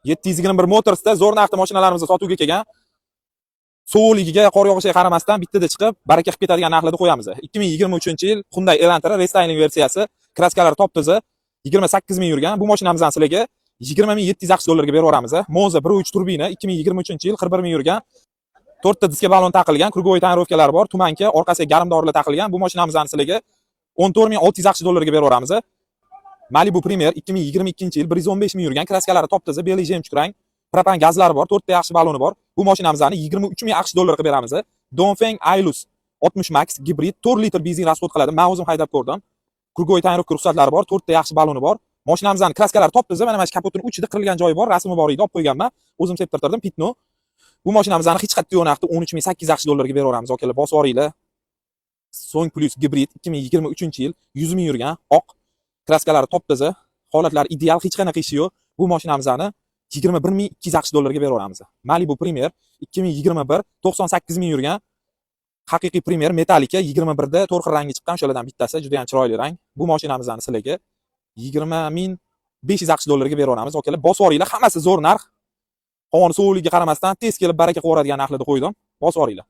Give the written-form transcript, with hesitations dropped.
721 Motorsda zo'r narxda mashinalarimiz sotuvga kelgan. Sovuqligiga, qor yog'ishiga qaramasdan bittada chiqib, baraka qilib ketadigan narxlarda qo'yamiz. 2023-yil Hyundai Elantra restyling versiyasi, краска lari top-toza, 28 ming yurgan. Bu mashinamizni sizlarga 20 700 AQSh dollariga berib yuboramiz. Monza 1.3 turbina, 2023-yil, 41 ming yurgan. To'rtta diska balon taqilgan, круговой тонировка lari bor, туманка, orqasiga garmdorilar taqilgan. Bu mashinamizni sizlarga 14 600 AQSh dollariga berib yuboramiz. Malibu Premier, 2022-yil, 115 ming yurgan, краска lari top-toza, белый жемчуг rang, propan gazlari bor, to'rtta yaxshi baloni bor. Bu mashinamizni 23 ming AQSh dollar qilib beramiz. Dongfeng Ailus 60 Max gibrid, 4 litr benzin расход qiladi. Men o'zim haydab ko'rdim. Круговой тонировка ruxsatlari bor, to'rtta yaxshi baloni bor. Mashinamizni краска lari top-toza, mana shu kapotini uchida qirilgan joyi bor, rasmi bor edi, olib qo'yganman. O'zim septirtirdim, пятно. Bu mashinamizni hech qayerda yo'q narxda 13 800 AQSh dollarga berib yuboramiz, akalar, bosib yuboringlar. Song Plus gibrid, 2023-yil, 100 ming yurgan, oq, краска lari top-toza, holatlari ideal, hech qanaqa ishi yo'q. Bu mashinamizni 21 200 AQSh dollarga berib yuboramiz. Malibu Premier, 2021, 98 ming yurgan, haqiqiy Premier Metallica, 21 da to'rt xil rangi chiqqan, o'shalardan bittasi, juda ham chiroyli rang. Bu mashinamizni sizlarga 20 500 AQSh dollarga berib yuboramiz. Akalar, bosib yuboringlar, hammasi zo'r narx. Havoni sovuqligiga qaramasdan tez kelib baraka qilib yuboradigan narxlarda qo'ydim. Bosib yuboringlar.